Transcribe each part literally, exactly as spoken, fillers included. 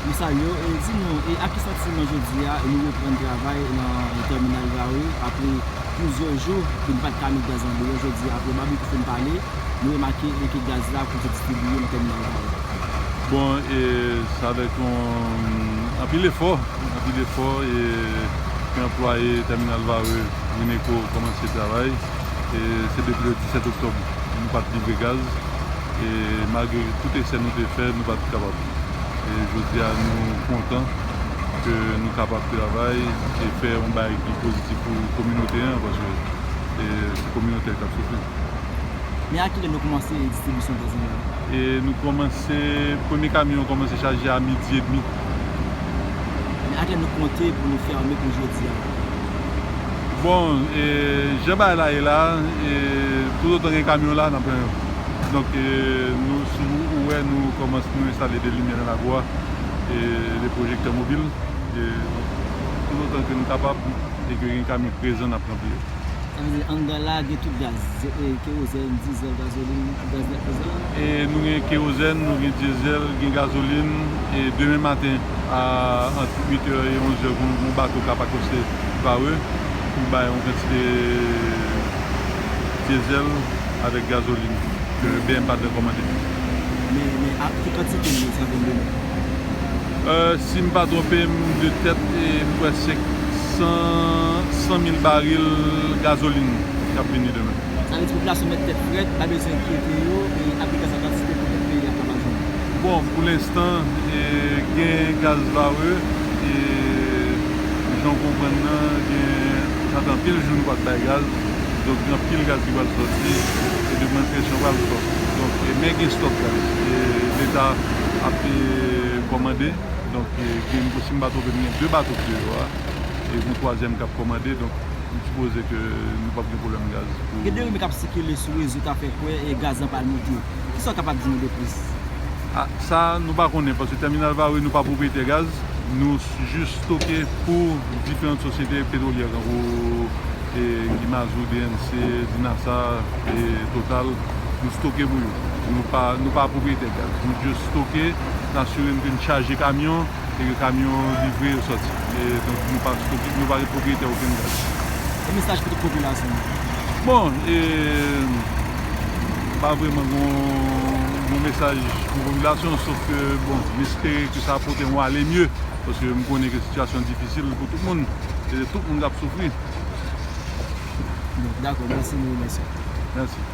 Nou salye w, e di nou, e ak ki santiman jodi a nou reprann travay nan tèminal Varreux apre plizyè jou ke nou pa t ka met gaz nan bouyon? Jodi a, apre Babekyou fin pale, nou remake e ke gaz la kòmanse distribiye nan tèminal Varreux. Bon, e se avèk yon anpil efò, anpil efò, e ke anplwaye tèminal Varreux, Grineco, kòmanse travay. E se depi le disèt oktòb, nou pa t livre gaz. E malgre tout esè nou te fè, nou pa t kapab. E jodi a, nou kontan ke nou kapab travay e fè yon bagay ki pozitif pou kominote an, paske, e, se kominote a k ap soufri. Men a kilè nou kòmanse distribisyon gaz nou an? E nou kòmanse, premye kamyon kòmanse chaje a midi edmi. Men a kilè nou konte pou nou fèmen pou jodi a? Bon, e, jan bagay la ye la, e, toutotan gen kamyon la, n ap pran yo. Donk, e, nou, si ou wè, nou kòmanse, nou enstale de limyè nan lakou a, e, de pwojektè mobil. E, donk, toutotan ke nou kapab e ke gen kamyon prezan, n ap ranpli yo. Sa vle di, anndan la, gen tout gaz, e, kerozèn, dizèl, gazolin, tout gaz la prezan? E nou gen kerozèn, nou gen dizèl, gen gazolin. E demen maten, a, ant uit è e onz è, gon, gon bato k ap akoste Varreux pou bay yon kantite dizèl avèk gazolin ke B M Partner kòmande. Men, men a, ki kantite nou sa vin demen? Euh, si m pa twonpe m, de tèt, e m kwè se san, san mil baril gazolin k ap vini demen. Sa vle di popilasyon mèt tèt frèt, pa bezwen enkyete yo, e ap gen gaz an kantite pou tout peyi a kapab jwenn. Bon, pou lenstan, e, gen gaz Varreux, e jan w konprann nan, gen, sa fè anpil jou nou pa t bay gaz. Donk, gen anpil gaz ki pral sòti, e demann presyon pral fò. Donk, e, men gen stòk gaz. E Leta ap, e, kòmande. Donk, e, gen, si m pa twonpe m, gen de bato ki deyò a. E gen twazyèm k ap kòmande. Donk, m sipoze ke nou p ap gen pwoblèm gaz pou... Gen de rimè k ap sikile sou rezo k ap fè kwè, e, gaz lan pral monte. Kisa w kapab di nou de plis? A, sa, nou pa konnen, paske tèminal Varreux, nou pa pwopriyetè gaz. Nou s-, jis stoke pou diferan sosyete petwolyè, tankou, e, Guy Mazou, D N C, Dinasa, e, Total. Nou stoke pou yo. Nou pa, nou pa pwopriyetè gaz. Nou jis stoke, n asire n ke n chaje kamyon, e ke kamyon livre yo sòti. E donk, nou pa stoke, nou pa pwopriyetè okenn gaz. E mesaj pou tout popilasyon an? Bon, e, pa vrèman gon, gon mesaj pou popilasyon, sof ke, bon, m espere ke sa pote yon ale mye, paske m konnen ke sitiyasyon an difisil pou tout moun, e tout moun k ap soufri. Dakò, mèsi, nou remèsye w. Mèsi.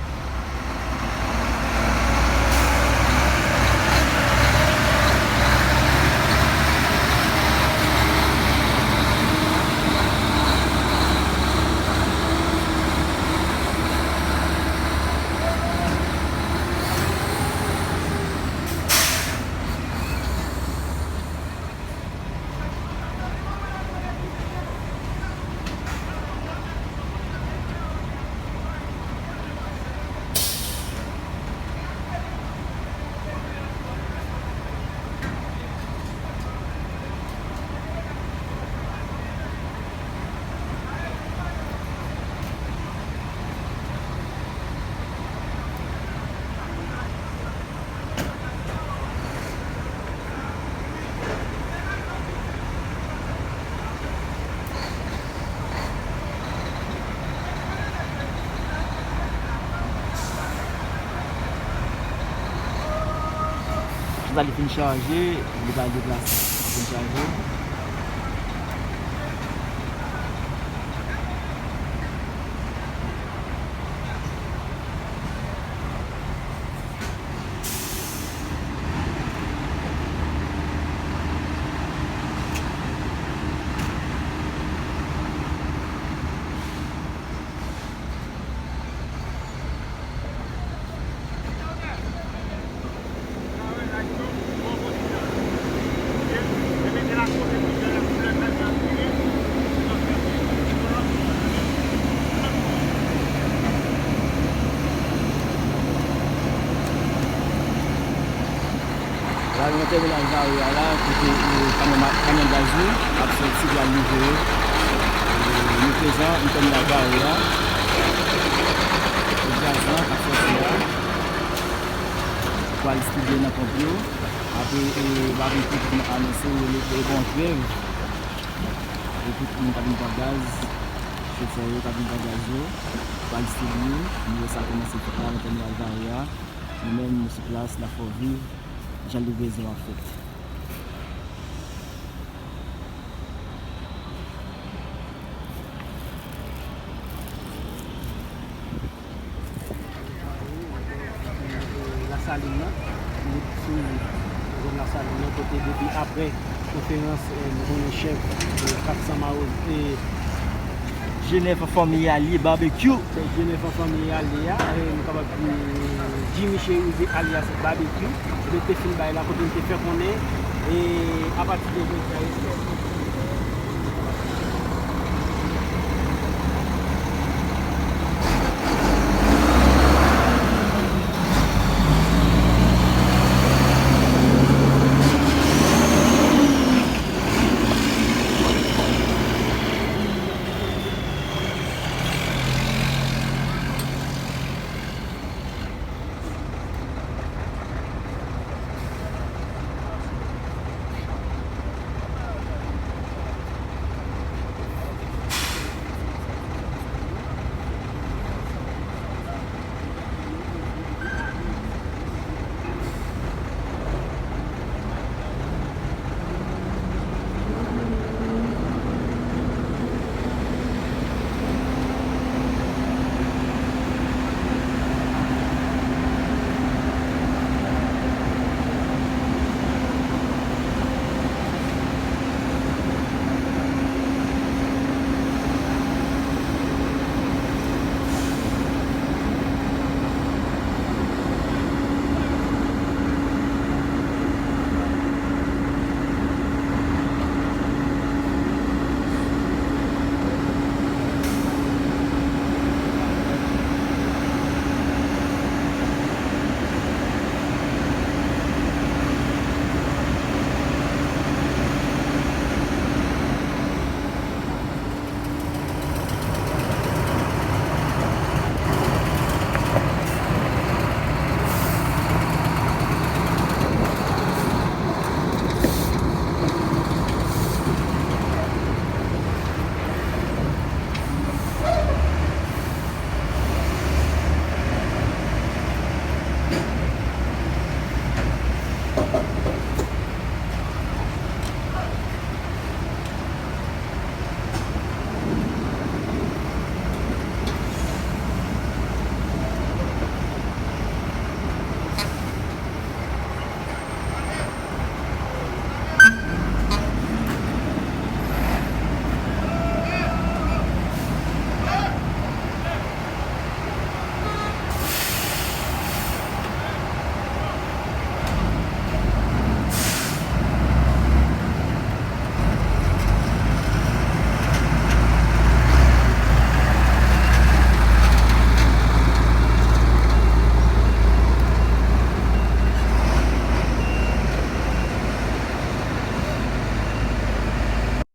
Chita li fin chaje, li pral deplase. Li fin chaje. La, nou nan tèminal Varreux a la, kote, e, kamyon ma-, kamyon gaz yo ap sòti pou al livre yo. E, nou prezan nan tèminal Varreux a. E gaz lan k ap sòti la pou al distribye nan ponp yo. Apre e, babekyou ki fin anonse, yo leve bon trèv. E tout moun k ap vin pran gaz, chofè yo k ap vin pran gaz yo, pral distribiye. Nouvo sa kòmanse fèt la nan tèminal Vare a. Nou menm, nou sou plas, n ap fè w viv jan livrezon an ap fèt. Lasalin nan, nou sou zòn Lasalin nan, kote depi apre konferans, eh, nou konnen chèf, eh, kat san Mawozo, eh, Jenèf an fanmi ale, Babekyou. Chèf Jenèf an fanmi ale a, eh, nou kapab di Jimmy Chérizier alias Babekyou, ebyen te fin bay la kote l te fè konnen, eh, apati de jodi a,